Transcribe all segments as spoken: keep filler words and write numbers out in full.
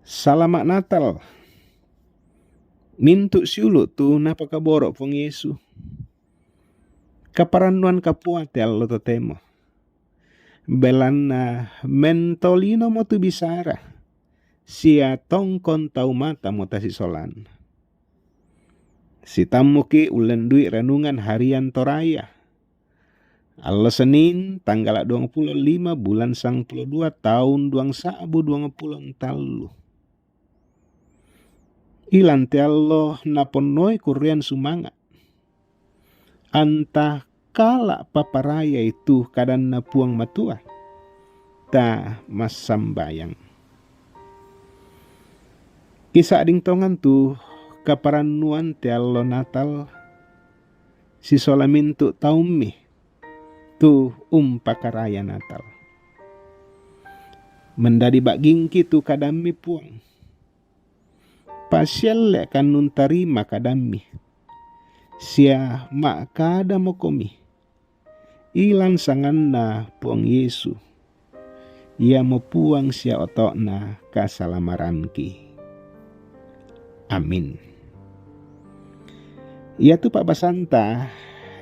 Salama' Natal. Mintu' siulu' tu napakaboro' Puang Yesu. Kaparannuan kapua te allo totemo. Belanna mentolino mo tu bisara, sia tongkon tau mata mo tasisolan. Sitammuki' ullendui renungan harian Toraya. Allo Senin, tanggala' duangpulo lima bulan sangpulo dua taun duang sa'bu duangpulo ntallu. Ilan te allo naponnoi kurrean sumanga'. Anta kala' paparayai tu kadanna Puang Matua. Ta massambayang. Kisa'ding tongan tu kaparannuan te allo Natal, sisola mintu' taummi tu umpakaraya Natal. Mendadi ba'gingki tu kadammi Puang. Pasielle' kannung tarima kadammi. Sia ma'kadamokomi. Ilan sanganna Puang Yesu. Iamo Puang sia oto'na kasalamaranki. Amin. Iatu pa'basanta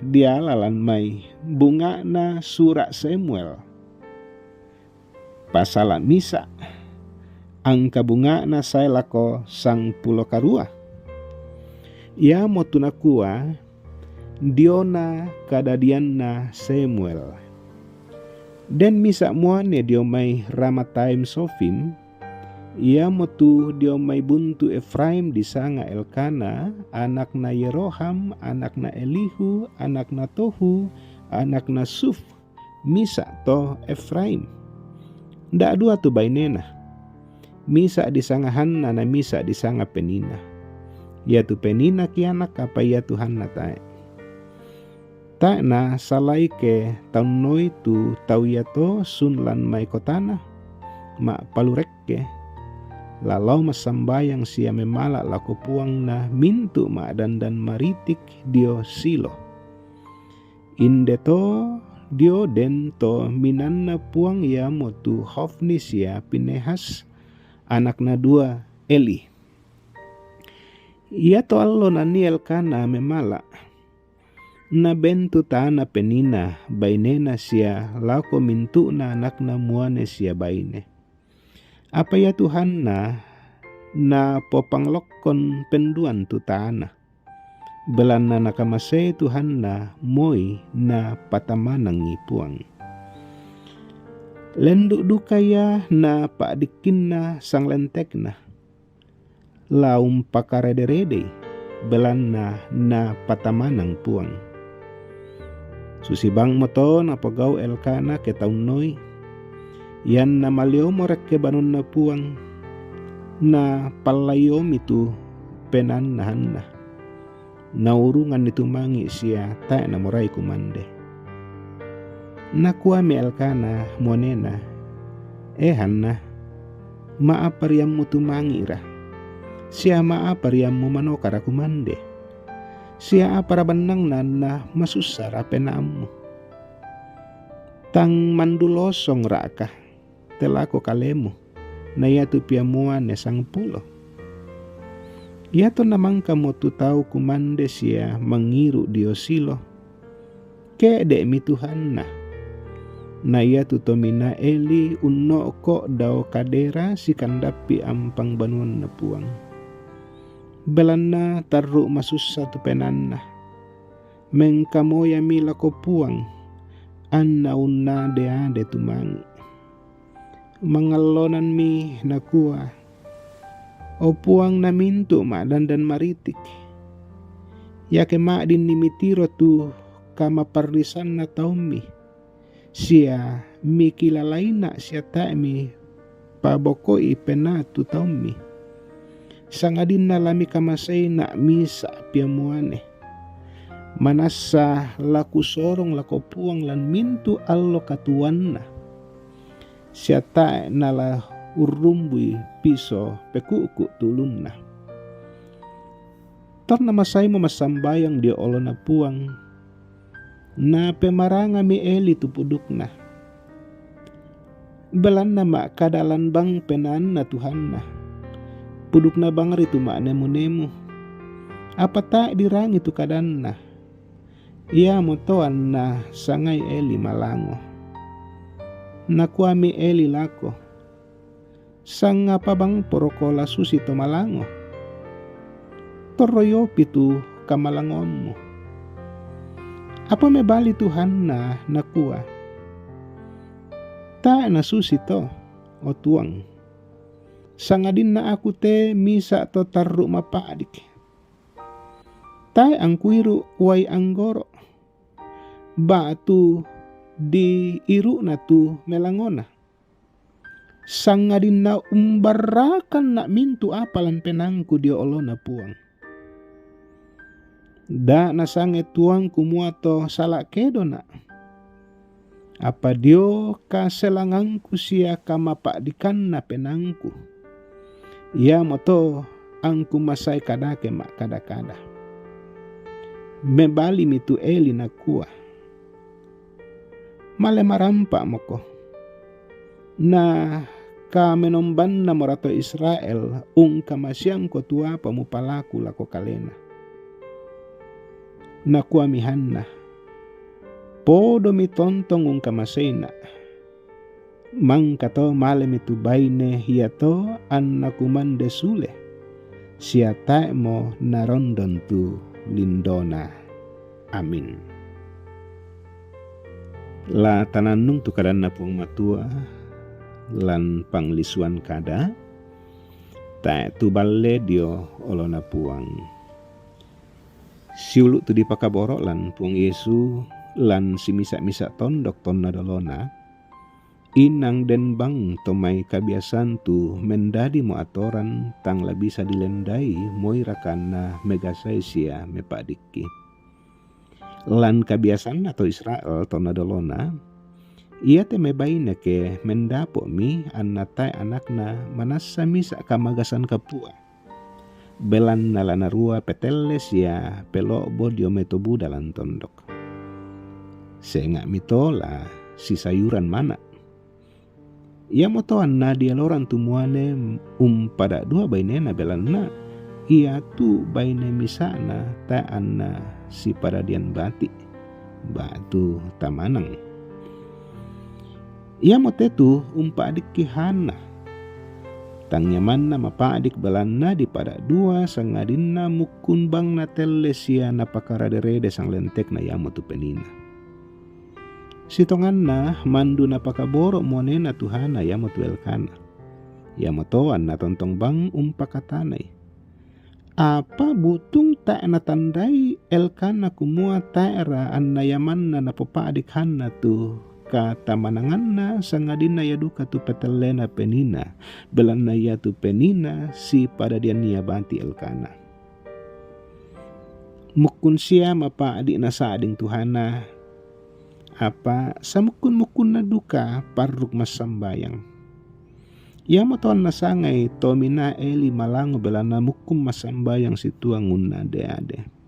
diala lan mai bunga'na sura' Samuel. Pasala' misa', angka bunga'na sae lako sangpulo karua. Iamotu nakua, diona kadadianna Samuel. Den misa' muane dio mai Ramataim Sofim, iamotu dio mai buntu Efraim disanga Elkana, anakna Yeroham, anakna Elihu, anakna Tohu, anakna Suf, misa' to Efraim. Nda' dua tu bainena. Misa' disanga Hanna na misa' disanga Penina. Iatu Penina kianak apa iatu Hanna tae'. Tae' nasalai ke taunnoi tu tau iato sun lan mai kotana, ma'palurekke, la lao massambayang sia memala' lako Puangna mintu' ma'dandan maritik dio Silo. Inde to dio den to minanna Puang iamotu Hofni sia Pinehas, anakna dua Eli. Iato allo nanii Elkana memala', nabentu tana Penina bainena sia lako mintu'na anakna muane sia baine. Apa iatu Hanna napopanglokkon penduan tu tana. Belanna nakamasei tu Hanna moi napatamanangi Puang. Lendu' duka ia napa'dikkinna sanglentekna. La umpakarede-redei, belanna napatamanang Puang. Susi bangmo to napogau' Elkana ke taunnoi, ianna maliomo rekke banunna Puang, napallaiomi tu penaanna Hanna. Naurunganni tumangi' sia tae' namorai kumande. Nakuami Elkana muanena, "E Hanna, ma'apa riammu tumangi'ra? Sia ma'apa riammu manokara kumande? Sia apara bannangna anna masussara penaammu? Tang mandulosongra'ka te lako kalemu, na iatu pia muane sangpulo?" Iatonna mangkamo tu tau kumande sia mangiru' dio Silo, ke'de'mi tu Hanna. Na iatu tominaa Eli unno'ko' dao kadera sikandappi' ampang banuanna Puang. Belanna tarru' masussa tu penaanna. Mengkamoyami lako Puang, anna unnade-ade tumangi'. Mangallonammi nakua, "O Puang na mintu' ma'dandan maritik, iake ma'dinni mitiro tu kamaparrisanna taummi, sia mikilalaina' sia tae' mipabokoi penaa tu taummi, sangadinna la mikamaseina' misa' pia muane. Manassa la kusorong lako Puang lan mintu' allo katuoanna, sia tae' nala urrumbui piso peku'ku' tu ulunna." Torna masaimo massambayang dio olona Puang, napemarangami Eli tu pudukna. Belanna ma'kada lan bang penaanna tu Hanna, pudukna bangri tu ma'nemu-nemu. Apa tae' dirangi tu kadanna. Iamoto anna sangai Eli malango. Nakuami Eli lako, "Sangapa bang poroko la susi to malango? Torro iopi tu kamalangoammu." Apa mebali tu Hanna, nakua, "Tae' na susi to, o Tuang. Sangadinna aku te misa' to tarru' mapa'dik. Tae' angkuiru' uai anggoro', ba'tu diiru'na tu melangona. Sangadinna umbarrakanna' mintu' apa lan penaangku dio olona Puang. Da' nasange Tuang kumua to sala' kedona'. Apa dio kaselangangku sia kamapa'dikanna penaangku, iamoto angku masae kadake ma'kada-kada." Mebalimi tu Eli nakua, "Male marampa'moko. Na kamenombannamora to Israel ungkamaseangko tu apa mupalaku lako kalena." Nakuami Hanna, "Podomi tontong ungkamaseina'. Mangka to malemi tu baine iato anna kumande sule, sia tae'mo narondon tu lindona." Amin. La tanannung tu kadanna Puang Matua lan panglisuan kada, tae' tu balle dio olona Puang. Siulu' tu dipakaboro' lan Puang Yesu lan simisa'-misa' tondok tonna dolona, inang den bang to mai kabiasaan tu mendadimo atoran tang la bisa dilendai moi rakanna megasai sia mepa'dikki. Lan kabiasaanna to Israel tonna dolona, iate mebaine ke mendapo'mi anna tae' anakna manassa misa' kamagasan kapua. Belanna la narua petelle sia pelo'bo dio mai to buda lan tondok. Senga'mi to la sisayuran mana'. Iamoto anna dieloran tu muane umpada' dua bainena, belanna iatu baine misa'na tae' anna sipadadian bati', ba'tu tamanang. Iamote tu umpa'dikki Hanna. Tang nyamanna mapa'dik belanna dipada' dua, sangadinna mukkun bang natelle sia napakarade-rede sanglentekna iamotu penina. Sitonganna mandu napakaboro' muanena tu Hanna iamotu Elkana. Iamoto anna tontong bang umpakatanai. Apa butung tae' natandai Elkana kumua tae'ra anna iamanna napopa'dik Hanna tu katamananganna, sangadinna ia duka tu petellena penina, belanna iatu penina sipadadian ia bati' Elkana. Mukkun sia mapa'di' nasa'ding tu Hanna, apa samukkun-mukkunna duka parruk massambayang. Iamoto anna sangai tominaa Eli malango belanna mukkun massambayang situang unnade-ade.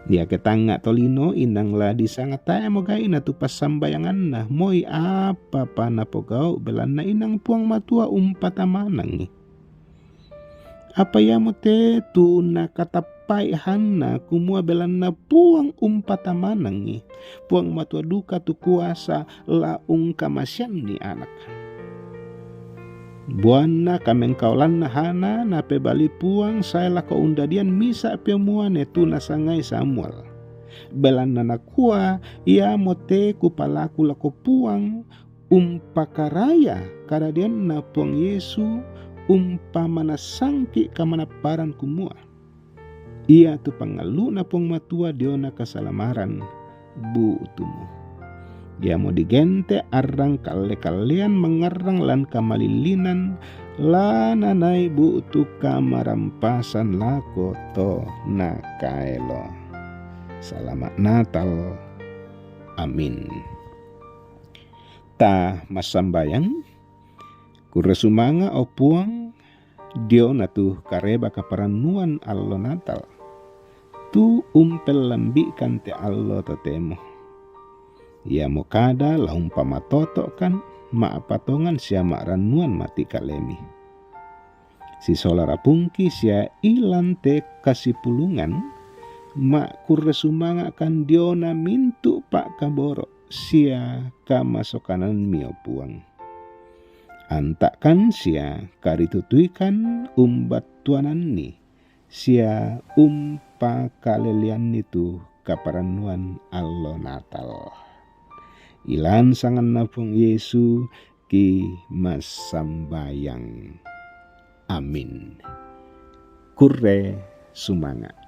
Iake tangnga' tolino inang la disanga tae'mo gai'na tu passambayanganna, moi apa-apa napogau' belanna inang Puang Matua umpatamanangi. Apa iamote tu nakatappai Hanna kumua belanna Puang umpatamanangi, Puang Matua duka tu kuasa la ungkamaseanni anak. Buanna kamengkaolanna Hanna napebali Puang sae lako undadian misa' pia muane tu nasangai Samuel. Belanna nakua, iamote kupalaku lako Puang, umpakaraya kadadianna Puang Yesu, umpamanasangki' kamanapparan kumua, iatu pangallu'na Puang Matua diona kasalamaran bu'tumu. Iamo digente' arrang kalle-kallean mangngarrang lan kamalillinan, la nanai bu'tu kamarampasan lako to nakaelo. Salama' Natal. Amin. Ta massambayang. Kurre sumanga', o Puang, diona tu kareba kaparannuan allo Natal, tu umpellambi'kan te allo totemo. Iamo kada la umpamatoto'kan, ma'patongan sia ma'rannuan mati' kalemi. Sisola rapungki sia ilan te kasipulungan, ma' kurre sumanga' kandiona mintu' pa'kaboro' sia kamasokanammi, o Puang. Anta'kan sia karitutuikan umbattuananni sia umpakaleleanni tu kaparannuan allo Natal. Ilan sanganna Puang Yesu ki massambayang. Amin. Kurre sumanga'.